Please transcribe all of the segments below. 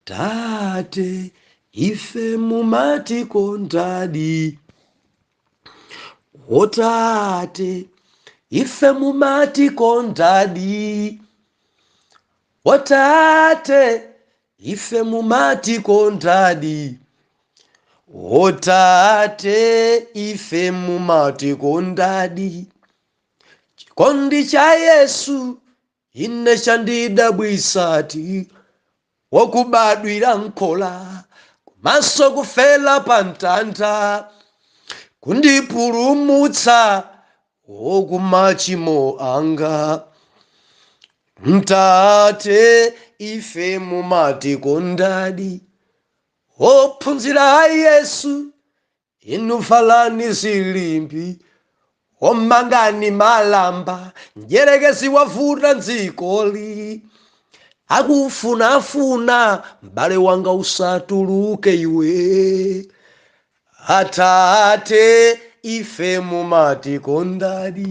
Tate, ife mumatikondadi. Otate, ife mumatikondadi. Otate, ife mumatikondadi. Otate, ife mumatikondadi. Chikondi cha Yesu ine chandidabwisati, wokubadwira nkhola komanso kufela pa mtanda kundipulumutsa wokumachimo anga. Mtate, ife mumatikondadi. Ophunzira a Yesu, inu valani zilimbi, omangani malamba. Mdyerekezi wavuta mdzikoli, akufunafuna. M'bale wanga, usatuluke iwe. Atate, ife mumatikondadi.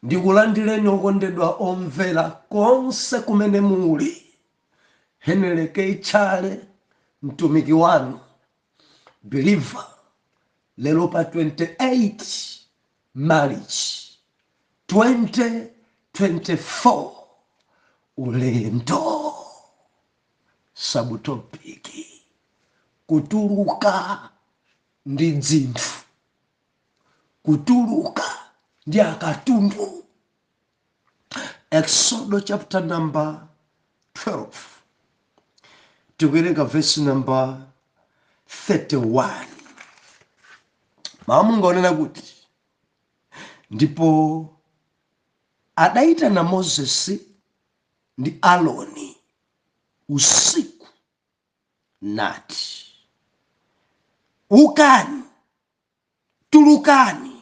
Ndikulandireni okondedwa omvera konse kumene muli. Henry K Chale, mtumiki wanu believer, lero pa 28 March 2024, ulendo, subtopic, kutuluka ndi dzinthu, kutuluka ndi akatundu. Exodo chapter number 12, tikuwerenga verse number 31. Mawu Mulungu akunena kuti, "Ndipo adayitana Mozesi ndi Aroni usiku nati, 'Ukani, tulukani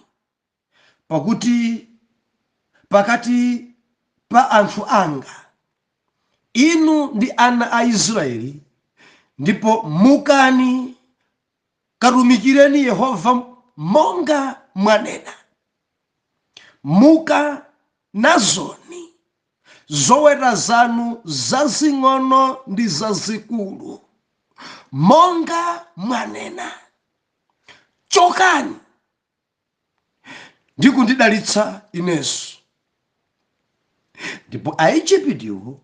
pakuti pakati pa anthu anga, inu ndi ana a Israeli, ndipo mukani katumikireni Yehova monga mwanena. Muka nazoni zoweta zanu zazing'ono ndi zazikulu monga mwanena. Chokani ndi kundidalitsa inenso.' Ndipo Aiguptiwo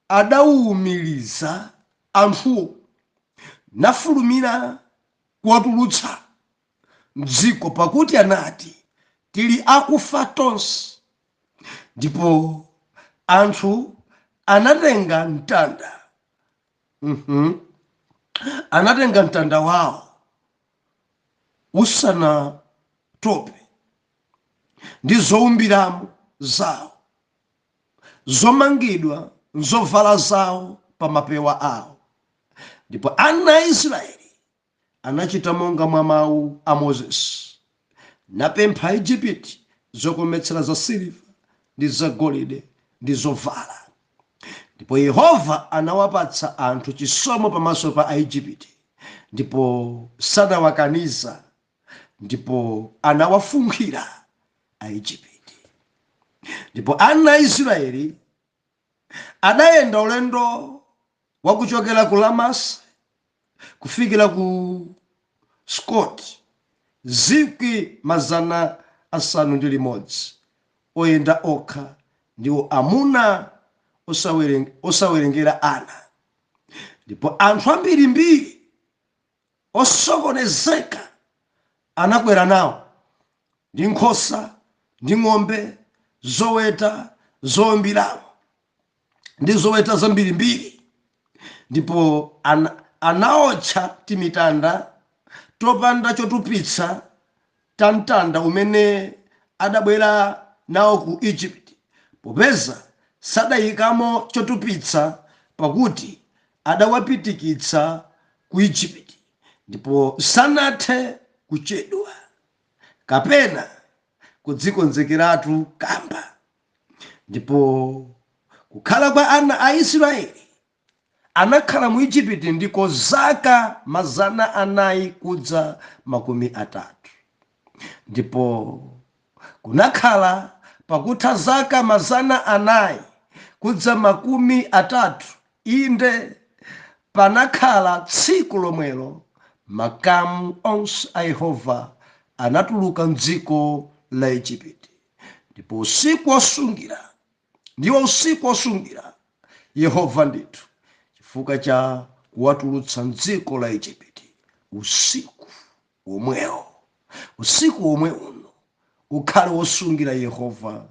adawumiriza anthuwo, nafulumira kuwatulutsa mdziko, pakuti anati, 'Tili akufa tonse.' Ndipo anthu anatenga mtanda, anatenga mtanda wawo usanatope ndi zowumbiramo zawo zomangidwa nzovala zawo pa mapewa awo. Ndipo ana a Israeli anachita monga mwa mawu a Mozesi, napempha Aigupti zokometsera za siliva ndi zagolide ndi zovala. Ndipo Yehova anawapatsa anthu chisomo pamaso pa Aigupti, ndipo sanawakaniza, ndipo anawafunkhira Aigupti. Ndipo ana a Israeli adayenda ulendo wakuchokera ku Ramasi kufikira ku Sukoti, 601,000 oyenda okha, ndiwo amuna osawerengera ana. Ndipo anthu ambirimbiri osokonezeka anakwera nawo, ndi nkhosa ndi ng'ombe zoweta zowumbiramo ndi zoweta zambirimbiri. Ndipo anaotcha timitanda topanda chotupitsa ta mtanda umene adabwera nawo ku Egypt, popeza sadayikamo chotupitsa, pakuti adawapitikitsa ku Egypt, ndipo sanathe kuchedwa kapena kudzikonzekeratu kamba. Ndipo kukhala kwa ana a Israeli anakhala mu Igupti ndiko zaka 430. Ndipo kunakhala pakutha zaka 400, kudza 30, inde panakhala tsiku lomwelo makamu onse a Yehova anatuluka m'dziko la Ejipiti. Ndipo usiku wosungira ndiwo usiku wosungira Yehova ndithu, chifukwa cha kuwatulutsa m'dziko la Ejipiti, usiku womwewo, usiku womwe uno ukhale wosungira Yehova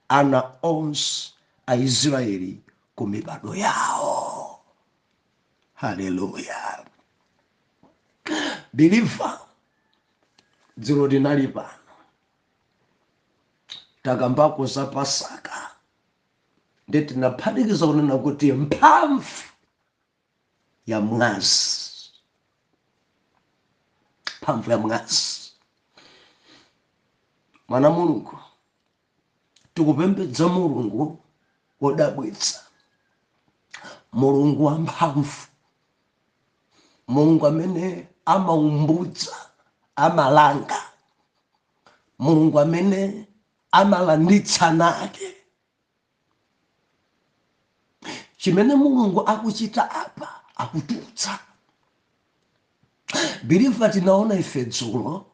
ana onse a Israeli ku mibado yawo. Haleluya! Believer, dzulo tinali pano takambako za Pasaka, ndi tinaphatikiza kunena kuti mphamvu ya mwazi, mphamvu ya mwazi. Mwana Mulungu, tikupembedza Mulungu wodabwitsa, Mulungu wamphamvu, Mulungu amene amaumbudza, amalanga, Mulungu amene amalanditsa ana ake. Chimene Mulungu akuchita apa, akutulutsa. Believer, tinaona ife dzulo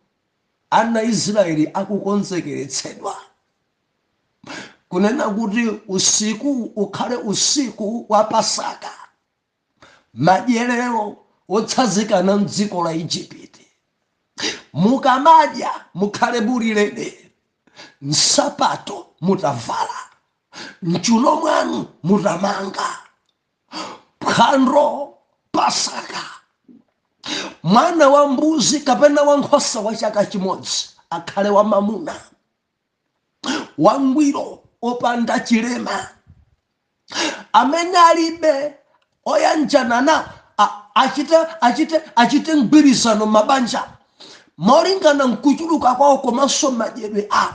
ana Israeli akukonzekeretsedwa kunena kuti usiku ukhale usiku wa Pasaka, madyerero otsazikana mdziko la Igupti. Mukamadya mukhale muli ready, nsapato mutavala, mchuno mwanu mutamanga, phwando Pasaka. Mwana wa mbuzi kapena wa nkhosa wa chaka chimodzi akhale wa mamuna wangwiro, opanda chilema, amene alibe oyanjana nawo achite mgwirizano mabanja molingana nkuchuluka kwawo komanso madyedwe awo,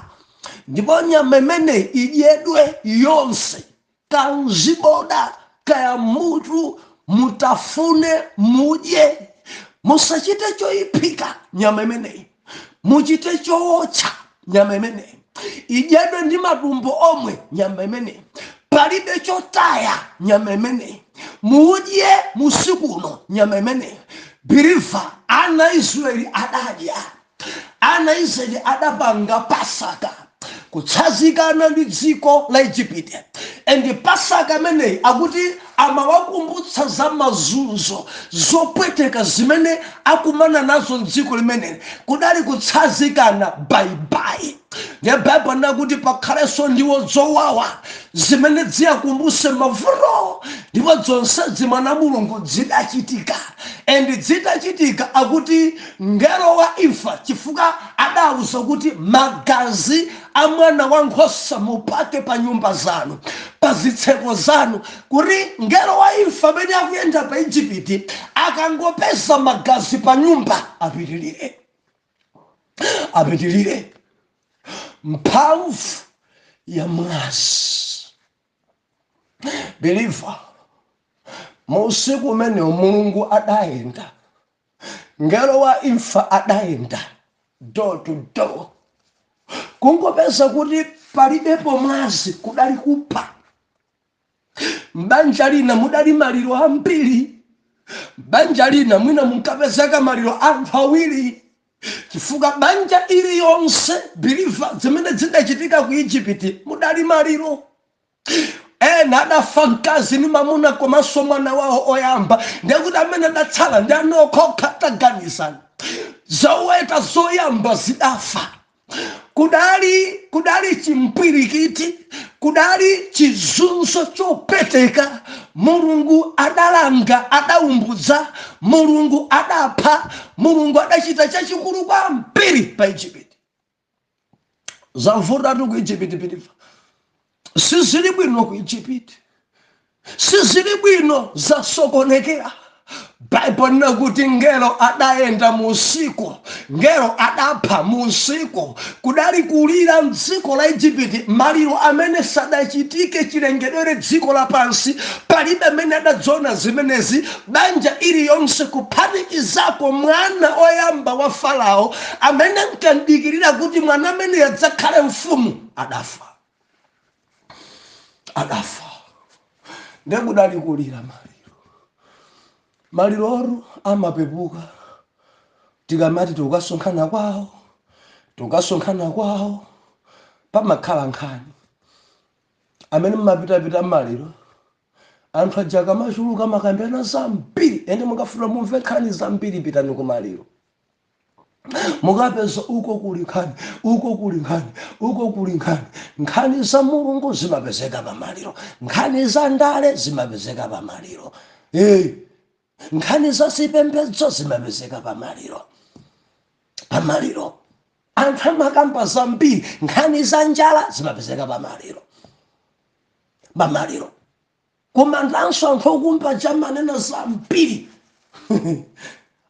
ndipo nyama imeneyi idyedwe yonse, kanziboda kaya mutu, mutafune mudye, musachite choyiphika nyama imeneyi, muchite chowotcha nyama imeneyi, idyedwe ndi matumbo omwe nyama imeneyi, palibe chotaya nyama imeneyi, mudye musiku uno nyama imeneyi. Believer, ana Israeli adadya, ana Israeli adapanga Pasaka kutsazikana ndi dziko la Igupti. And Pasaka ameneyi akuti amawakumbutsa za mazunzo, zopweteka zimene akumana nazo mdziko limeneli. Kudali kutsazikana, bye bye. Ndiye Baibulo nakuti pakhalenso ndiwo zowawa zimene ziyakumbuse mavuto, ndipo zonsezi, mwana Mulungu, zidachitika. And zitachitika, akuti ngelo wa imfa, chifukwa adauza kuti magazi a mwana wa nkhosa mupake pa nyumba zanu, pa zitseko zanu, kuti ngelo wa imfa amene akuyenda pa Igupti akangopeza magazi pa nyumba apitilire, apitilire. Mphamvu ya mwazi. Believer, mu usiku umenewo Mulungu adayenda, ngelo wa imfa adayenda door to door, kungopeza kuti palibepo mwazi, kudali kupha. Mbanja lina mudali maliro ambiri, banja lina mwina munkapezeka maliro anthu awiri, chifukwa banja iliyonse, believer, zimene zidachitika ku Igupti, mudali maliro. Ena adafa mkazi ndi mamuna komanso mwana wawo oyamba, ndekuti amene adatsala ndi ana okhokha. Taganizani, zoweta zoyamba zidafa. Kudali chimpwirikiti, kudali chizunzo chopeteka. Mulungu adalanga, adaumbudza, Mulungu adapha, Mulungu adachita chachikulu kwambiri pa Igupti. Zavutatu ku Igupti, believer, sizili bwino ku Igupti, sizili bwino, zasokonekera. Baibulo linakuti ngelo adayenda mu usiku, ngelo adapha mu usiku. Kudali kulira mdziko la Igupti, maliro amene sadachitike chilengedwere dziko lapansi, palibe amene adadziona zimenezi. Banja iliyonse, kuphatikizako mwana oyamba wa Farao amene ankadikirira kuti mwana amene adzakhale mfumu, adafa, adafa. Ndekudali kulira maliro. Maliroru amapepuka tikamati tikukasonkhana kwawo, tikukasonkhana kwawo, pamakhala nkhani. Amene mmapitapita maliro, anthu aja akamachuluka makambirana zambiri. Ende mukafuna mumve nkhani zambiri, pitani kumaliro, mukapeza uko kuli nkhani, uko kuli nkhani, uko kuli nkhani. Nkhani za Mulungu zimapezeka pamaliro, nkhani za ndale zimapezeka pamaliro, nkhani za zipembedzo zimapezeka pamaliro. Pamaliro anthu amakamba zambiri. Nkhani za njala zimapezeka pamaliro. Pamaliro kumandanso anthu okumba chamanena zambiri,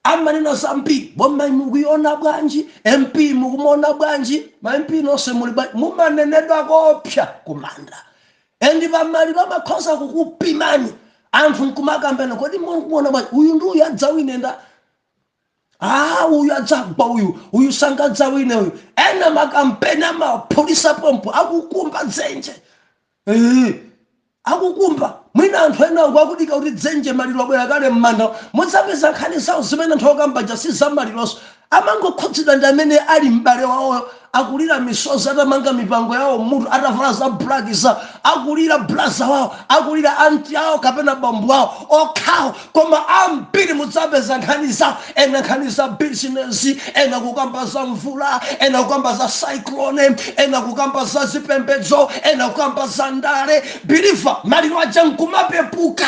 amanena zambiri. Boma mukuiona bwanji? MP mukumuona bwanji? Ma MP nonse muli bwanji? Mumanenedwa kopsa kumanda. And pamaliro amakhoza kukupimani anthu nkumakambena, kodi mukuona bwanji? Uyu ndi uyu adzawinenda. Ah, uyu adzagwa, uyu, uyu sangadzawine uyu. Ena makampeni amaphulisa pompo akukumba dzenje. Akukumba mwina anthu ena akudika kuti dzenje, maliro abwera kale m'manda. Mudzapeza nkhani zawo zimene anthu okambaja si zamalironso, amangokhudzidwa ndi amene ali m'bale wawoyo akulira misozi, atamanga mipango yawo mutu, atavala za black za, akulira brother wawo, akulira auntie awo kapena bambo awo okhawo. Koma ambiri mudzapeza nkhani zawo, ena nkhani za bizinesi, ena kukamba za mvula, ena kukamba za cyclone, ena kukamba za zipembedzo, ena kukamba za ndale. Believer, maliro aja nkumapepuka.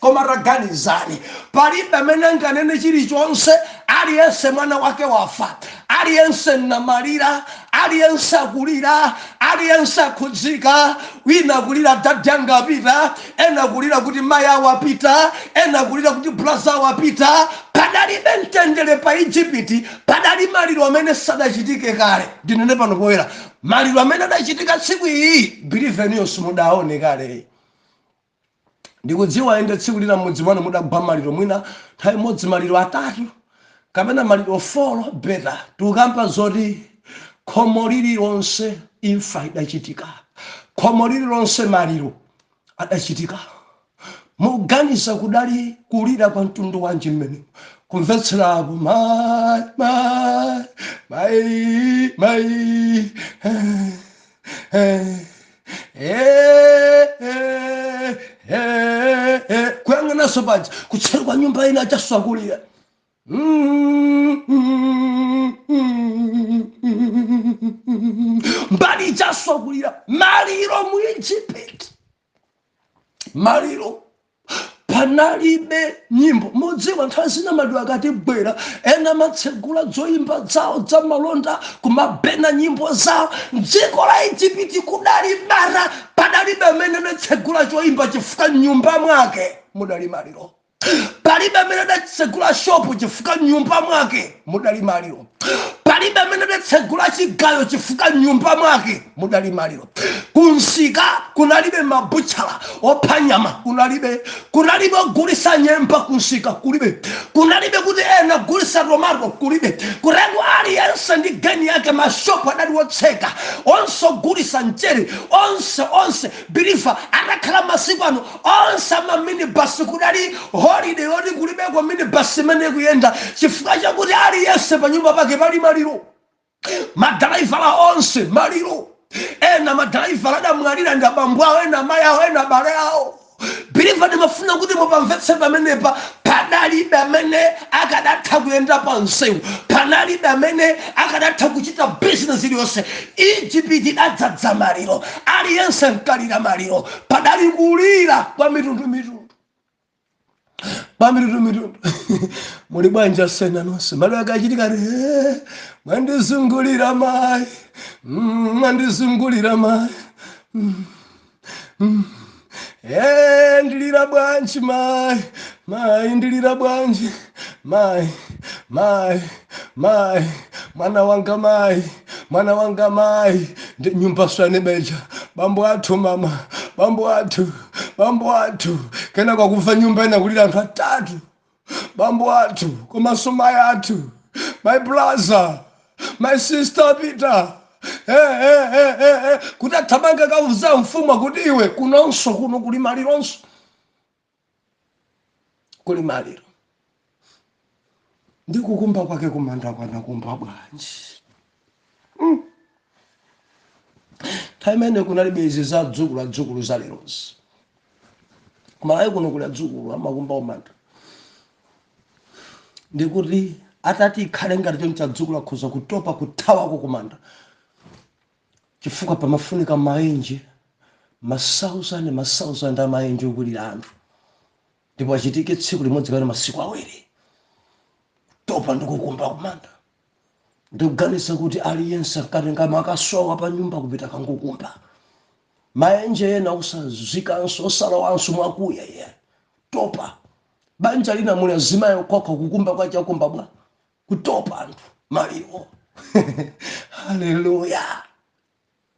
Koma taganizani, palibe amene anganene chilichonse. Aliyense mwana wake wafa, aliyense namalira, aliyense akulira, aliyense akhudzika. Wina akulira daddy anga apita, ena akulira kuti mayi awo apita, ena akulira kuti brother awo apita. Padalibe mtendere pa Igupti. Padali maliro amene sadachitike kale. Ndinene pano poyera, maliro amene adachitika tsiku iyi, believer, niyo simudaone kale. Ndikudziwa ende tsiku lina mmudzi mwanu mudagwa maliro, mwina nthawi imodzi maliro atatu kapena maliro 4 better. Tikukamba zoti khomo lililonse imfa idachitika, khomo lililonse maliro adachitika. Muganiza kudali kulira kwa mtundu wanji mmene kumvetserapo mai, mai, mai, mai, eh, eh, eh, eh, eh. Kuyang'ananso paja kutseri kwa nyumba ina achaswakulira. Mbali ichaswakulira. Maliro mu Egypt, maliro panalibe nyimbo. Mudziwa nthawi zina maliro akatibwera, ena amatsegula zoyimba zawo za malonda, kumabena nyimbo zawo. Mdziko la Igupti kudali bara, padalibe amene adatsegula choyimba chifukwa mnyumba mwake mudali maliro. Palibe amene adatsegula shopu chifukwa mnyumba mwake mudali maliro. Palibe amene adatsegula chigayo chifukwa mnyumba mwake mudali maliro. Kunsika kunalibe mabutchala opha nyama, kunalibe. Kunalibe ogulisa nyemba kunsika, kulibe. Kunalibe kuti ena gulisa tomato, kulibe. Kutengo aliyense ndi geni yake, mashopu adali wotseka onse, ogulisa mchere onse onse. Believer, atakhala masiku ano onse amaminibasi kudali holiday yoti kulibeko minibasi imene kuyenda, chifukwa chakuti aliyense pa nyumba pake pali maliro. Madalaivala onse maliro. Ena madalaivala adamwalira ndi abambo awo, ena amayi awo, ena abale awo. Believer, ndimafuna kuti mupamvetse pamenepa. Padalibe amene akadatha kuyenda pa msewu, panalibe amene akadatha kuchita bizinesi iliyonse. Igupti idadzadza maliro, aliyense nkalira maliro. Padali kulira kwa mitundumitundu, kwa mitundumitundu. Muli bwanja sena nonse? Maliro akachitika, "Mwandizungulira mayi, mwandizungulira mayi. Ndilira bwanji mayi, mayi, ndilira bwanji mayi, mayi, mayi, mwana wanga mayi, mwana wanga mayi." Ndi nyumba swanebeja, bambo athu, mama, bambo athu, bambo athu. Kena kwakumva nyumba ina kulira anthu atatu, bambo athu komanso mayi athu, my brother, my sister Peter. Hey, hey, hey, hey, hey. Kuti athamanga kauza mfumu kuti iwe, kunonso kuno kuli malironso. Kuli maliro. Ndi kukumba kwake kumanda kwanakumba bwanji? Nthawi imene kunalibe izi za dzukulu adzukulu za lerozi. Kumalawi kuno kuli adzukulu amakumba kumanda. Ndikuti atati ikhale ngati choncho, adzukulu akhoza kutopa kuthawako kumanda, chifukwa pamafunika maenje, masauzande masauzande amaenje okulira anthu, ndipo achitike tsiku limodzi kapena masiku 2. Topa ndikukumba kumanda. Ndikuganiza kuti aliyense ankatenga makasowa pa nyumba kupita kangokumba maenje ena osazikanso, osalowanso mwakuya iye. Topa. Banja lina muli azimayi okhokha, kukumba kwa chakumba bwa kutopa anthu maliro. Haleluya!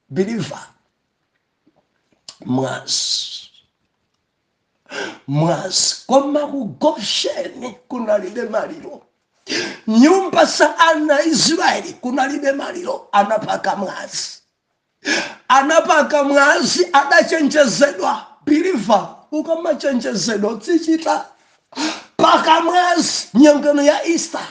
Believer, mwazi, mwazi. Koma ku Gosheni kunalibe maliro. Nyumba za ana Israeli kunalibe maliro. Anapaka mwazi, anapaka mwazi. Adachenjezedwa. Believer, ukamachenjezedwa uzichita. Paka mwazi nyengano ya Easter,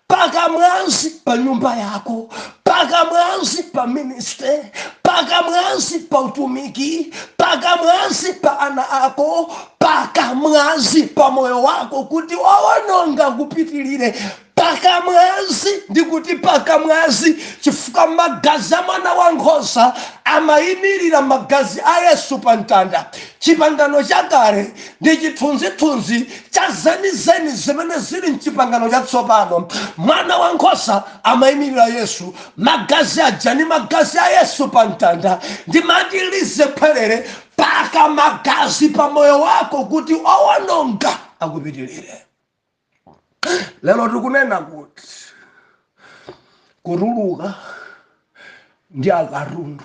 paka mwazi pa nyumba yako, paka mwazi pa ministry, paka mwazi pa utumiki, paka mwazi pa ana ako, paka mwazi pa moyo wako kuti wawononga kupitilire. Paka mwazi, ndikuti paka mwazi, chifukwa magazi a mwana wankhosa amayimirira magazi a Yesu pa mtanda. Chipangano chakale ndi chithunzithunzi cha zenizeni zimene zili mchipangano chatsopano. Mwana wankhosa amayimirira Yesu. Magazi aja ndi magazi a Yesu pa mtanda. Ndimati lize khwerere, paka magazi pa moyo wako kuti owononga akupitilire. Lero tikunena kuti kutuluka ndi akatundu.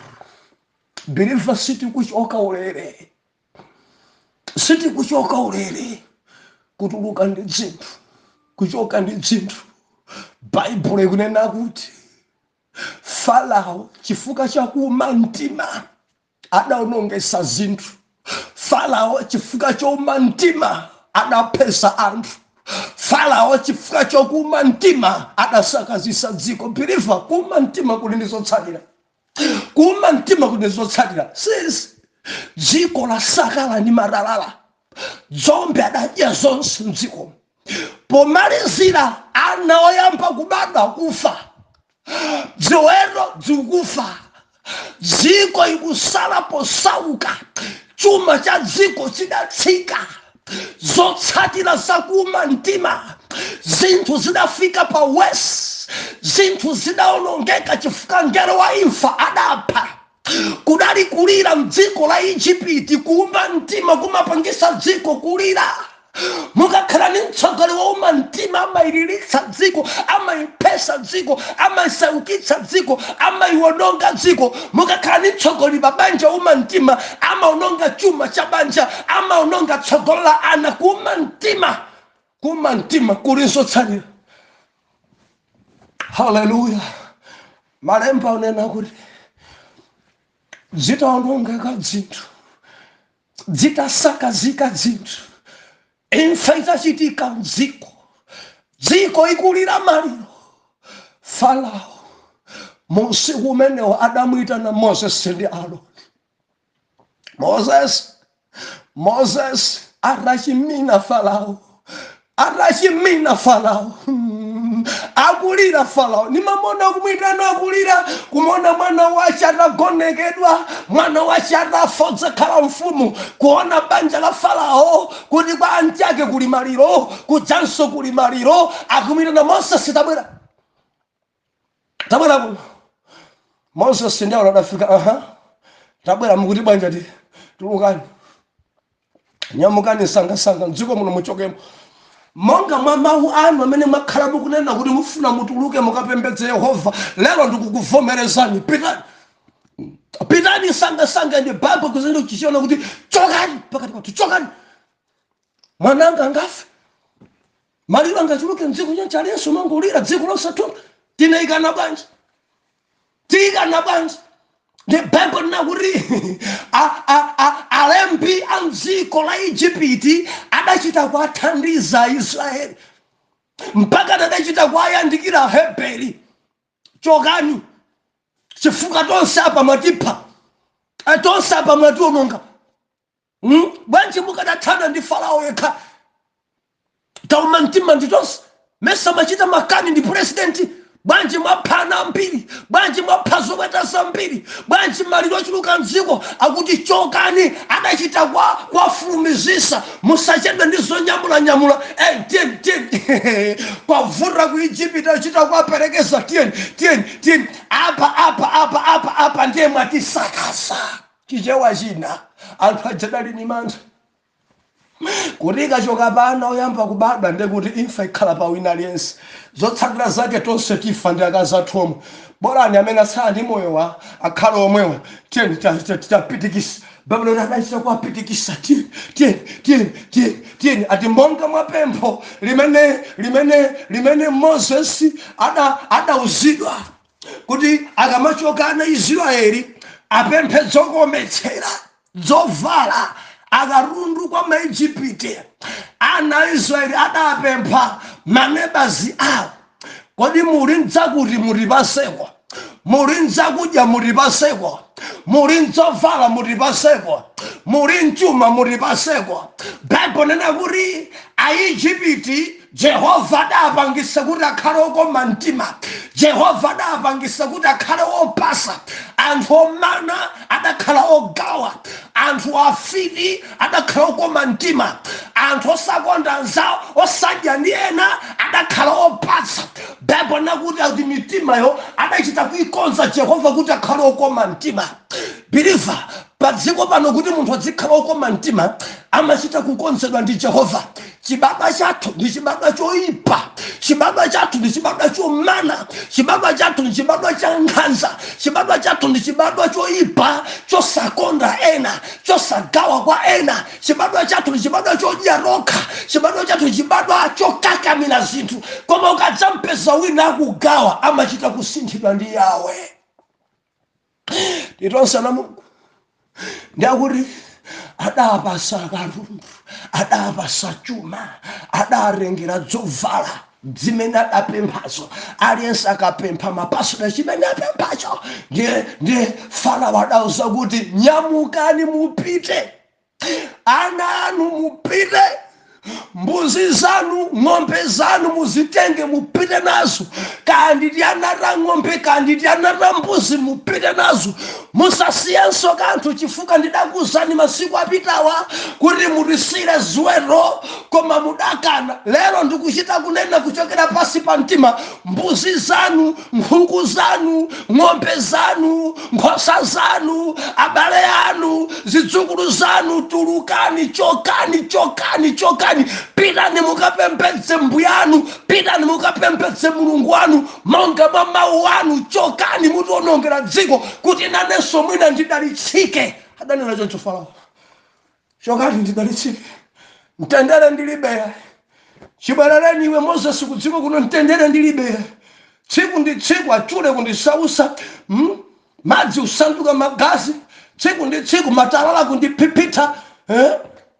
Believer, sitikuchoka ulere, sitikuchoka ulere. Kutuluka ndi dzinthu, kuchoka ndi dzinthu. Baibulo ikunena kuti Farao, chifukwa chakuuma mtima, adaonongesa zinthu. Farao, chifukwa chouma mtima, adaphesa anthu. Farao, chifukwa chokuuma mtima, adasakazisa dziko. Believer, kuuma mtima kuli ndi zotsatira. Kuuma mtima kuli ndi zotsatira. Sis dziko lasakala ndi matalala, dzombe adadya zonse mdziko. Pomalizira ana oyamba kubadwa kufa, ziweto zikufa, dziko ikusala posauka, chuma cha dziko chidatsika. Zotsatira zakuuma mtima, zinthu zidafika pa worse, zinthu zidaonongeka chifukwa mngelo wa imfa adapha. Kudali kulira mdziko la Igupti. Kuuma mtima kumapangisa dziko kulira. Mukakhala ni mtsogoleri wouma mtima, amayililitsa dziko, amayiphesa dziko, amayisaukitsa dziko, amayiwononga dziko. Mukakhala ni mtsogoleri pa banja wouma mtima, amaononga chuma cha banja, amaononga tsogolo la ana. Kuuma mtima, kuuma mtima kuli zotsalira. Haleluya! Malemba onena kuti zitaonongeka zinthu, zitasakazika zinthu, imfa itachitika mdziko, dziko ikulira maliro, Farao musiku umenewo adamuyitana Moses ndi Aroni. Moses, Moses atachimina Farao, atachimina Farao, akulira Farao, nimamona kumwitana akulira, kumona mwana wace atagonekedwa, mwana wace atafa odzakhala mfumu, kuona banja la Farao kuti kwa anchake kuli maliro, kujanso kuli maliro. Akumwitana Moses, "Tabwera, tabwera kuno." Moses ndi Aroni adafika. "Aha, tabwera. Mukuti bwanja? Ti tulukani, nyamukani sangasanga, mdziko muno muchokemo, monga mwa mawu anu amene mwakhala mukunena kuti mufuna mutuluke mukapembedze Yehova. Lero ndikukuvomerezani. Pitani, pitani sangasanga." Ndi Bible kuzindi chichiona kuti chokani pakati pathu, chokani. Mwananga angafe, maliro angachuluke mdziko chonchi, aliyense umangolira dziko losathuka. Tinayikana bwanji? Tiyikana bwanji? Ndi Bible linakuti alembi a mdziko la Igupti adapita. Adachita kuwathandiza Aisraeli mpaka adachita kuwayandikira Aheberi: "Chokani, chifukwa tonse apa mwatipha, tonse apa mwationonga. Bwanji mukadathana ndi Farao yekha? Tauma mtima ndi tonse. Mesa machita makani ndi president? Bwanji mwaphana ambiri? Bwanji mwapha zoweta zambiri? Bwanji maliro ochuluka mdziko?" Akuti, "Chokani." Adachita kwafulumizisa: "Musachedwe ndi zonyamulanyamula. Tiyeni, tiyeni, kwavuta ku Ijipita." Achita kwaperekeza: "Tiyeni, tiyeni, tiyeni, apa apa apa apa apa ndiye mwatisakasa." Chichewa china, anthu ajadali ni mantha kuti ikachoka pana oyamba kubadwa, ndekuti imfa ikhala pa wina aliyense. Zotsatira zake tonse tifa ndi akazi athu omwe. Bolani amene atsala ndi moyo wa akhale omwewa. Tiyeni, tapitikisa. Babuloni adachita kuwapitikisa: "Tiyeni, tiyeni, tiyeni, tiyeni, tiyeni." Ati monga mwa pempho limene Moses adauzidwa kuti akamachoka ana Israeli apemphe zokometsera, zovala, akatundu kwa Maijipiti, ana a Israeli adapempha manebazi awo: "Kodi muli mdzakuti mutipaseko? Muli mdzakudya mutipaseko? Muli mdzovala mutipaseko? Muli mchuma mutipaseko?" Baibo nena kuti Aijipiti Jehova adapangisa kuti akhale okoma mtima. Jehova adapangisa kuti akhale opasa. Anthu omana adakhala ogawa, anthu afiti adakhala okoma mtima, anthu osakonda anzawo, osadya ndi ena, adakhala opatsa. Baibo nakuti akuti mitimayo adachita kuikonza Jehova kuti akhale okoma mtima. Believer, pa dziko pano kuti munthu adzikhala okoma mtima amachita kukonzedwa ndi Jehova. Chibadwa chathu ndi chibadwa choyipa, chibadwa chathu ndi chibadwa chomana, chibadwa chathu ndi chibadwa cha nkhanza, chibadwa chathu ndi chibadwa choyipa, chosakonda ena, chosagawa kwa ena. Chibadwa chathu ndi chibadwa chodya rokha, chibadwa chathu ndi chibadwa chokakamira zinthu. Koma ukadzampeza wina akugawa, amachita kusinthidwa ndi Yawe. Titonse na Mulungu ndiakuti adapasa katundu, adapasa chuma, adarengera dzovala zimene adapemphazo. Aliyense akapempha mapasula chimene apemphacho. Ndiye Farao adauza kuti, "Nyamukani mupite, ana anu mupite, mbuzi zanu, ng'ombe zanu muzitenge mupite nazo, kandi tiana ta ng'ombe, kandi tiana ta mbuzi, mupite nazo, musasiyenso kanthu, chifukwa ndidakuuzani masiku apitawa kuti mutisire ziweto, koma mudakana. Lero ndikuchita kunena kuchokera pasi pa mtima: mbuzi zanu, nkhuku zanu, ng'ombe zanu, nkhosa zanu, abale anu, zidzukulu zanu, tulukani, chokani, chokani, chokani, pitani mukapembedze mbuyanu, pitani mukapembedze Mulungu wanu monga mwa mawu anu. Chokani, mutionongera dziko, kuti nanenso mwina ndidalitsike." Adanena choncho Farao: "Chokani ndidalitsike, mtendere ndilibe. Chibwerereni iwe Moses ku dziko kuno, mtendere ndilibe. Tsiku ndi tsiku achule kundisausa, Madzi usanduka magazi, tsiku ndi tsiku matalala kundiphiphitha, eh?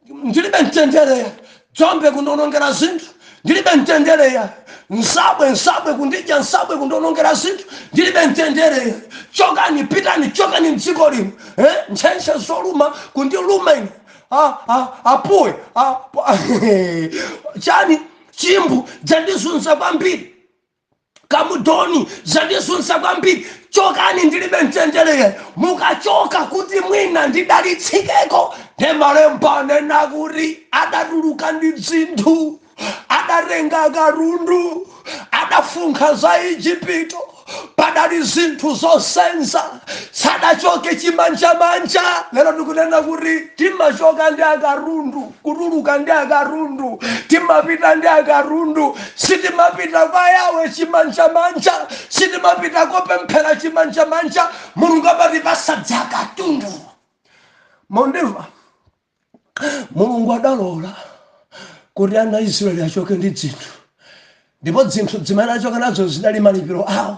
Ndilibe mtendereya. Dzombe kundionongera zinthu, ndilibe mtendereya. Nsabwe, nsabwe kundidya, nsabwe kundionongera zinthu, ndilibe mtendereya. Chokani, pitani, chokani mdziko lino, eh? Ntchentche zoluma kundiluma ine, apuwe chani, chimbu dzandizunza kwambiri, kamudoni zandizunza kwambiri. Chokani, ndilibe mtendereye. Mukachoka kuti mwina ndidalitsikeko." Ndemalemba anena kuti adatuluka ndi zinthu, adatenga katundu, adafunkha za Igupto. Padali zinthu zosenza, sadachoke chimanjamanja. Lero ndikunena kuti timachoka ndi akatundu, kutuluka ndi akatundu, timapita ndi akatundu. Sitimapita kwa Yawe chimanjamanja, sitimapita kopemphera chimanjamanja. Mulungu amatipasa dzakatundu. Mondimva? Mulungu adalola kuti ana Israeli achoke ndi zinthu, ndipo zinthu zimene achoka nazo zidali malipiro awo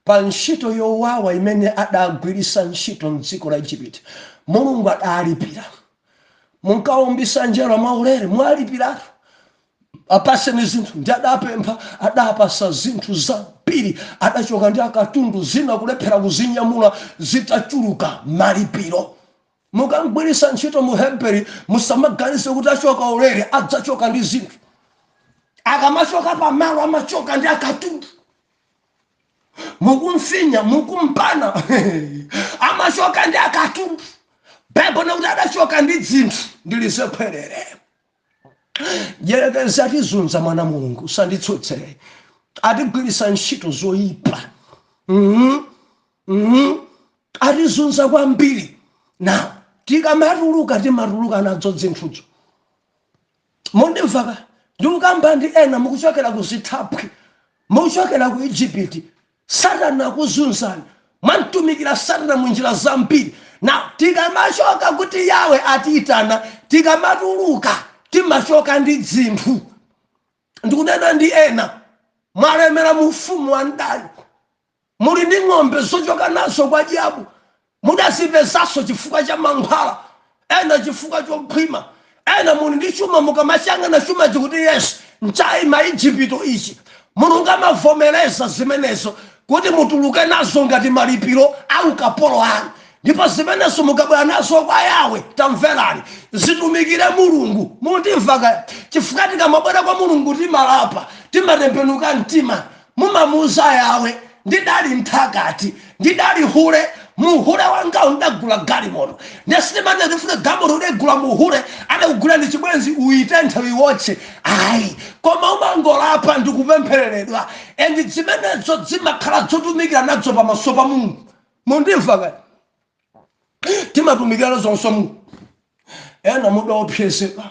pa ntchito yowawa imene adagwirisa ntchito mdziko la Igupto. Mulungu adalipira. Munkaumbisa njerwa mwaulere, mwalipiratu. Apaseni zinthu. Ndi adapempha, adapasa zinthu zambiri, adachoka ndi akatundu, zina kulephera kuzinyamula zitachuluka. Malipiro. Mukangwirisa ntchito Muheberi, musamaganize kuti achoka ulere, adzachoka ndi zinthu. Akamachoka pamalo, amachoka ndi akatundu. Mukumfinya, mukumpana, amachoka ndi akatundu. Baibulo nakuti adachoka ndi zinthu. Ndilizekwerere jerekezi atizunza. Mwana Mulungu, usanditsutsere. Atigwirisa ntchito zoyipa. Atizunza kwambiri. Na tikamatuluka, timatuluka nadzo zinthuzo. Mundimvaka? Ndikukamba ndi ena mukuchokera ku zithaphwi, mukuchokera ku Igupti. Satana akuzunzani, mwamtumikira Satana munjira zambiri. Na tikamachoka kuti Yawe atiyitana, tikamatuluka timachoka ndi dzinthu. Ndikunena ndi ena mwalemera mu ufumu wa mdani, muli ndi ng'ombe zochoka nazo kwa diabu, mudazipezanso chifukwa cha mankhwala ena, chifukwa chokhwima. Ena muli ndi chuma, mukamachangana chuma chikuti yes, nchayi Maijipito ichi. Mulungu amavomereza zimenezo kuti mutuluke nazo ngati malipiro a ukapolo anu. Ndipo zimenezo mukabwera nazo kwa Yawe, tamverani, zitumikire Mulungu. Mundimva kaya? Chifukwa tikamabwera kwa Mulungu timalapa, timatembenuka mtima. Mumamuuza Yawe, "Ndidali mthakati, ndidali hule, muhule wangawo ndagula galimoto." Ndesitimane tifuna galimoto udagula muhule, adakugula ndi chibwenzi, uyitenthe, uyiwotche, ayi, koma umangolapa ndikupemphereredwa, and zimenezo zimakhala zotumikira nadzo pamaso pa Mulungu. Mundimva kaya? Timatumikira nazo pamaso pa Mulungu. Ena mudaopsezedwa,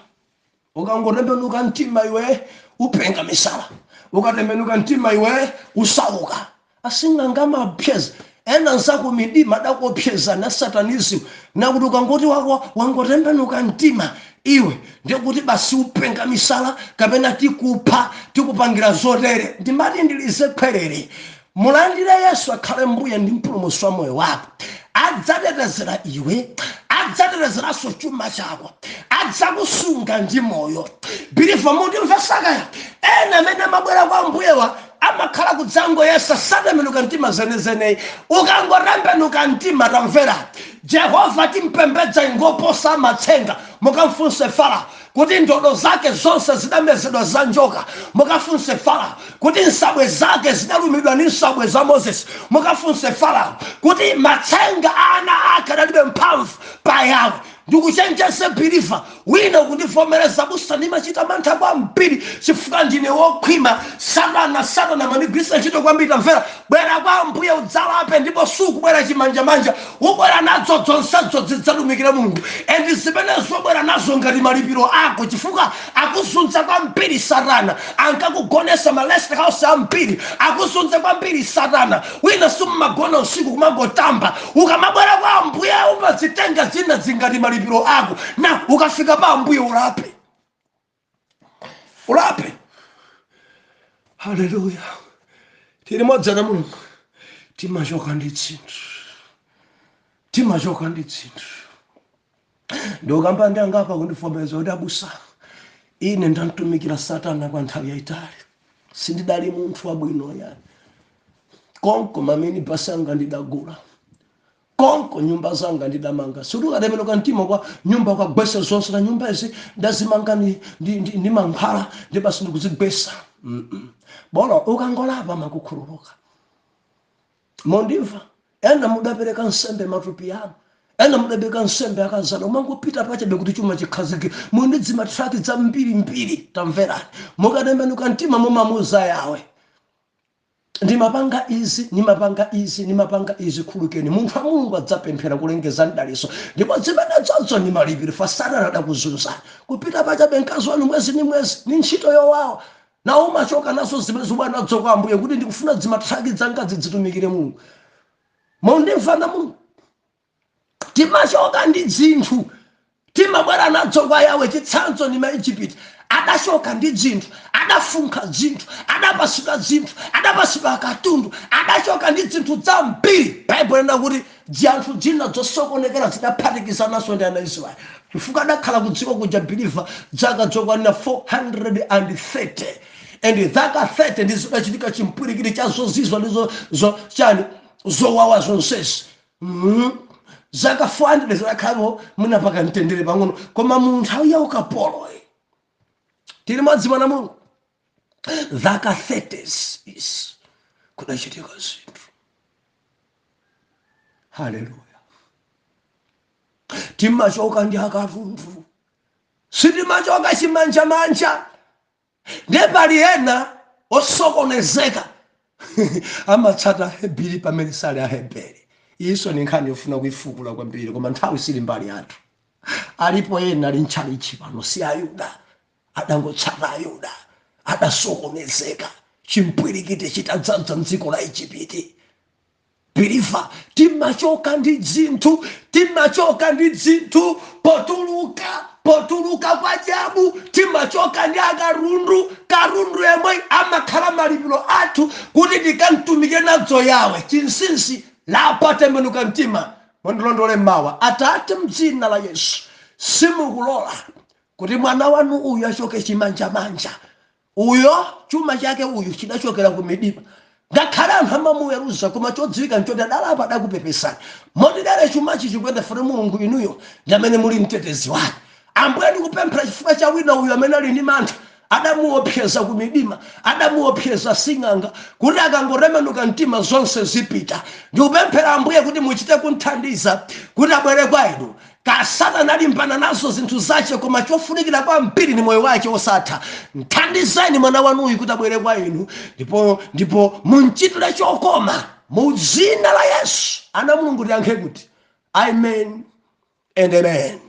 ukangotembenuka mtima iwe upenga misala, ukatembenuka mtima iwe usauka. Asing'anga mapyeza ena nzako midima adakuopseza na satanism, nakuti ukangoti wako wangotembenuka mtima iwe, ndikuti basi upenga misala, kapena tikupha, tikupangira zotere. Ndimati ndilize khwerere, mulandire Yesu akhale Mbuye ndi Mpulumutsi wa moyo wako. Adzatetezera iwe, adzatetezeranso chuma chako, adzakusunga ndi moyo. Believer, mundimvesakaya? Ena amene amabwera kwa Mbuyewa amakhala kudzangoyesa, satembenuka mtima zenezeneyi. Ukangotembenuka mtima, tamvera, Jehova timpembedza ngoposa amatsenga. Mukamfunse Farao kuti ndodo zake zonse zidamezedwa za njoka. Mukafunse Farao kuti nsabwe zake zidalumidwa ndi nsabwe za Moses. Mukafunse Farao kuti matsenga a ana ake adalibe mphamvu pa Yawe. Ndikuchenjeze believer wina, kundivomereza, "Busa, ndimachita mantha kwambiri chifukwa ndine wokhwima. Satana, Satana mandigwiritsa ntchito kwambiri." Tamvera, bwera kwa Ambuye udzalape, ndipo sukubwera chimanjamanja, ubwera nadzo zonsezo zidzatumikira Mulungu. And zimene zobwera nazo ngati malipiro ako, chifukwa akuzunza kwambiri Satana, ankakugonesa ma rest house ambiri, akuzunza kwambiri Satana. Wina simmagona usiku, kumangotamba. Ukamabwera kwa Ambuye umazitenga zina zingati malipiro ako. Na ukafika pa Ambuye ulape, ulape. Haleluya! Tili modzana Mulungu. Timachoka ndi zinthu, timachoka ndi zinthu. Ndikukamba ndi angapa kundivomereza kuti, "Abusa, ine ndantumikira Satana kwa nthawi yayitali, sindidali munthu wabwino yani. Konko mamini basi anga ndidagula, konko nyumba zanga ndidamanga." Sikuti ukatembenuka mtima kwa nyumba ukagwesa zonse, na nyumba izi ndazimanga ndi mankhwala, ndi basi ndikuzigwesa. Bola ukangolapa, makukhululuka. Mondimva? Ena mudapereka nsembe matupi anu, ena mudapereka nsembe akazana, umangopita pachabe kuti chuma chikhazike. Muli ndi zimatraki zambirimbiri. Tamverani, mukatembenuka mtima mumamuza Yawe, "Ndimapanga izi, ndimapanga izi, ndimapanga izi, khululukeni." Munthu wa Mulungu adzapemphera kulengeza mdaliso, ndipo zimenezonso ndi malipiro fa Satana adakuzunzani. Kupita pachabe mkazi wanu mwezi ndi mwezi ni ntchito yowawa, na umachoka nazo zimene zobwana nadzo kwa Ambuye kuti ndikufuna zimatraki zanga zidzitumikire Mulungu. Mondimva na Mulungu? Timachoka ndi zinthu, timabwera nadzo kwa Yawe. Chitsanzo ni Maijipiti, adachoka ndi zinthu, adafunkha zinthu, adapasidwa zinthu, adapasidwa katundu, adachoka ndi zinthu zambiri. Baibulo lina kuti zinthu zina zosokonekera zidaphatikizananso ndi ana Israeli. Chifukwa adakhala ku dziko kuja, believer, zaka zokwanira 430, and zaka 30 ndizo zidachitika chimpwirikiti cha zozizwa ndizo zo chani, zowawa zonsezi. Zaka 400 zidakhalako munapaka mtendere pang'ono, koma mu nthawi ya ukapolo, tili madzi mwana Mulungu, zaka 30 is kudachitika zinthu. Haleluya! Timachoka ndi akatundu, sitimachoka chimanjamanja. Ndiye pali ena osokonezeka, amatsata Heberi pamene sali Aheberi. Iso ni nkhani yofuna kuifukula kwambiri, koma nthawi sili mbali yathu. Alipo ena ali mtchalichi pano si Ayuda, adangotsata Ayuda, adasokonezeka chimpwirikiti chitadzadza mdziko la Igupiti. Believer, timachoka ndi dzinthu, timachoka ndi dzinthu potuluka kwa jabu. Timachoka ndi akarundu, karundu yemwe amakhala malipiro athu kuti tikamtumike nadzo yawe. Chinsinsi, lapa, tembenuka mtima, mundilondole mawa. Atate, mdzina la Yesu, simukulola kuti mwana wanu uyu achoke chimanjamanja. Uyo chuma chake uyu chidachokera ku midima, ngakhale anthu amamuweruza, koma chodziwika nchoti adalapa, adakupepesani. Motidale chumachi chikuyenda fune Mulungu, inuyo ndi amene muli mtetezi wake. Ambuye, ndikupemphera chifukwa cha wina uyu amene ali ndi mantha. Adamuopseza ku midima, adamuopseza sing'anga kuti akangotembenuka mtima zonse zipita. Ndikupemphera, Ambuye, kuti muchite kunthandiza kuti abwere kwa inu. Kasatana alimbana nazo zinthu zace, koma chofunikira kwambiri ni moyo wace osatha. Nthandizeni mwana wanuyu kuti abwere kwa inu, ndipo munchitire chokoma mu dzina la Yesu. Ana Mulungu, tiyankhe kuti amen and amen.